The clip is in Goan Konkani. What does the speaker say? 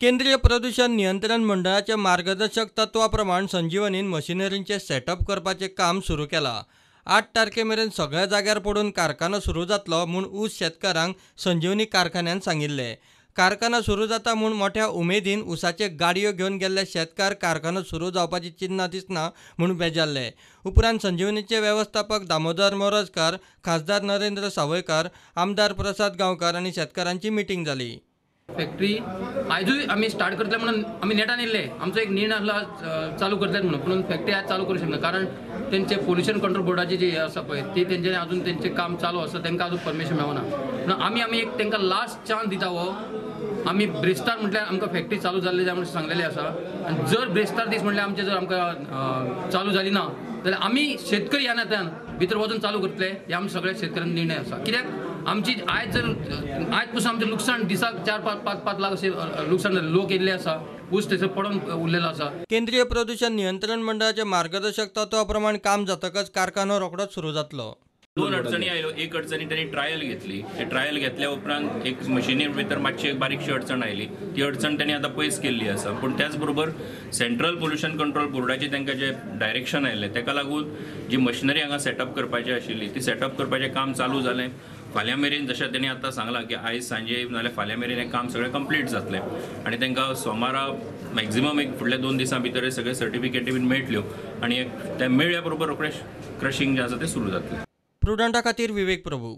केंद्रीय प्रदूषण नियंत्रण मंडळाचे मार्गदर्शक तत्वा प्रमाण संजीवनीन मशिनरींचे सेटअप करपाचें काम सुरू केलां. 8 तारखे मेरेन सगळ्या जाग्यार पडून कारखानो सुरू जातलो म्हूण ऊस शेतकारांक संजीवनी कारखान्यान सांगिल्लें. कारखाना सुरू जाता म्हूण मोठ्या उमेदीन ऊसाचे गाडयो घेवन गेल्ले शेतकार कारखानो सुरू जावपाची चिन्नां दिसना म्हूण बेजारले. उपरांत संजीवनीचे वेवस्थापक दामोदर मोरजकार, खासदार नरेंद्र सावयकार, आमदार प्रसाद गांवकार आनी शेतकारांची मिटींग जाली. फॅक्टरी आयजूय आमी स्टार्ट करतले म्हणून आमी नेटान येयल्ले, आमचो एक निर्णय आसलो चालू करतले म्हणून, पूण फॅक्टरी आज चालू करूं शकना कारण तेंचे पोल्युशन कंट्रोल बोर्डाचे जे आसा पळय ती तेंच्यानी अजून तेंचें काम चालू आसा, तांकां अजून परमिशन मेळना. पूण आमी एक तांकां लास्ट चान्स दिता हो, आमी ब्रेस्तार म्हटल्यार आमकां फॅक्टरी चालू जाल्ली जाय म्हणून सांगलेली आसा आनी जर ब्रेस्तार दीस म्हटल्यार आमचे जर आमकां चालू जाली ना जाल्यार आमी शेतकरी ह्या नात्यान भितर वचून चालू करतले हे आमच्या सगळ्या शेतकऱ्यांचो निर्णय आसा. कित्याक आमची आयज जर आयज पसून आमचें लुकसाण दिसाक 4 5 5 5 लाख अशें लुकसाण जालें, लोक येयल्ले आसा, ऊस थंयसर पडून उरलेलो आसा. केंद्रीय प्रदूषण नियंत्रण मंडळाचे मार्गदर्शक तत्वा प्रमाण काम जातकच कारखानो रोखडोच सुरू जातलो. 2 अडचणी आयल्यो. एक अडचणी त्यांनी ट्रायल घेतली, ते ट्रायल घेतल्या उपरांत एक मशिनी भितर मातशी एक बारीकशी अडचण आयली, ती अडचण त्यांनी आतां पयस केल्ली आसा. पूण त्याच बरोबर सेंट्रल पोल्युशन कंट्रोल बोर्डाचे तांकां जे डायरेक्शन आयलें ताका लागून जी मशिनरी हांगा सेटअप करपाची आशिल्ली ती सेटअप करपाचें काम चालू जालें. फाल्यां मेरेन जशें तेणी आतां सांगलां की आयज सांजे नाजाल्यार फाल्यां मेरेन हें काम सगळें कंप्लीट जातलें आनी तांकां सोमारा मॅक्झिमम एक फुडल्या 2 दिसां भितर सगळे सर्टिफिकेटी बीन मेळटल्यो आनी ते मेळ्ळ्या बरोबर रोखडें क्रशिंग जें आसा तें सुरू जातलें. प्रुडंटा खातीर विवेक प्रभू.